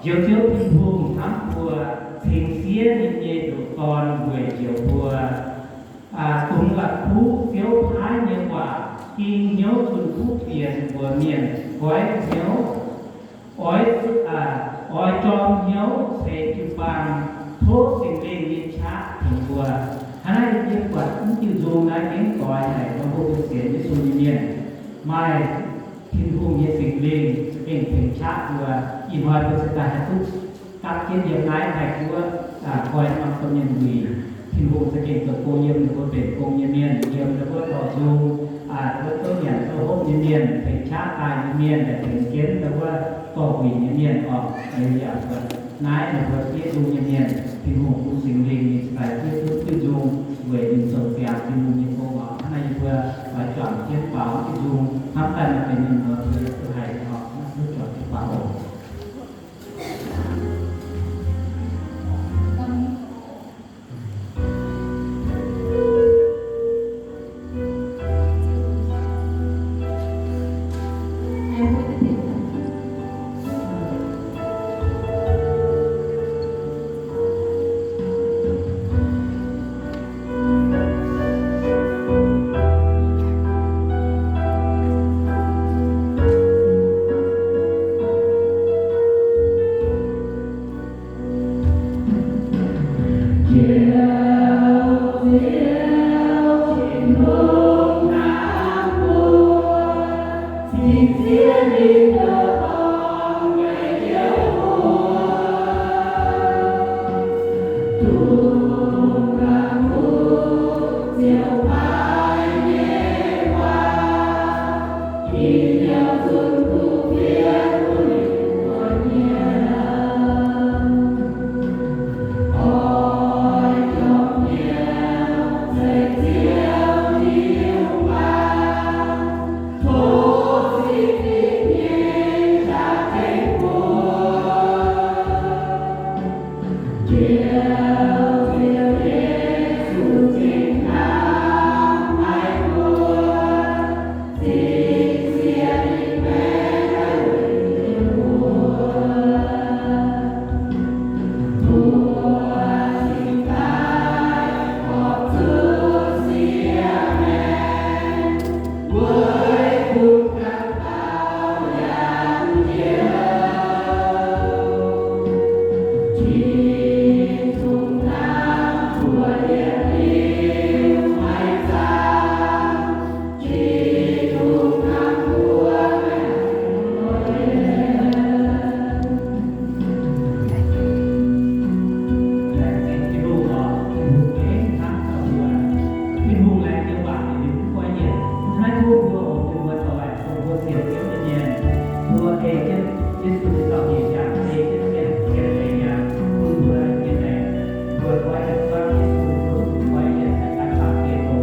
Njoux Ziouv Tin-Hungh hnamv mbuo, cingx siev ninh nyei ndoqc Dorn weic njoux mbuo, dungx la'kuqv Ziouv paaiv nyei waac, ging hnyouv zunh kuv fienx mbuox mienh goiv hnyouv, oix, oix jorm hnyouv ceix jiu-baang, tov Singx Lingh nyei qaqv tengx mbuo. Hnangv naaiv yie buatc mv diuh nzung naaiv gengh doix haic nor, mbuo sienx Yesu nyei mienh maaih Tin-Hungh nyei Singx Lingh za'gengh tengx qaqv mbuo. Ih hnoi mbuo se daaih haih duqv gapv jienv yiem naaiv Taiv-Guoqv, koi norm domh mienh wuic. Tin-Hungh za'gengh zoux gong yiem ninh mbuo benx gong nyei mienh, yiem ninh mbuo dorh nzung, ninh mbuo zouv nyanc zouv hopv nyei mienh, tengx qaqv daaih nyei mienh, tengx jienv ninh mbuo dorh wuic nyei mienh oc. Yaac naaiv ninh mbuo fiev nzung nyei mienh, Tin-Hungh bun Singx Lingh ninh daaih fiev duqv diuh nzung weic ninh zoux ziangx Tin-Hungh nyei gong oc. Hnangv naaiv yie mbuo oix juangc jienv baaux diuh nzung, hnamv daaih maaih benx ninh mbuo mbuo yaac duqv haih oc. Hnangv duqv juangc jienv baaux oc. Tin-Hungh laengz nyei waac ninh mv guai yienc. Hnangv naaiv tov mbuo oc, mienh muoz doic, dongh mbuo sienx Ziouv nyei mienh, mbuo ei jienv Yesu nyei zaux-hnyeic yaac ei jienv zien, zien leiz yaac bun mbuo nyei maengc, mbuo goiv yienc buangv Yesu, mbuo goiv yienc daaih baamh gen oc.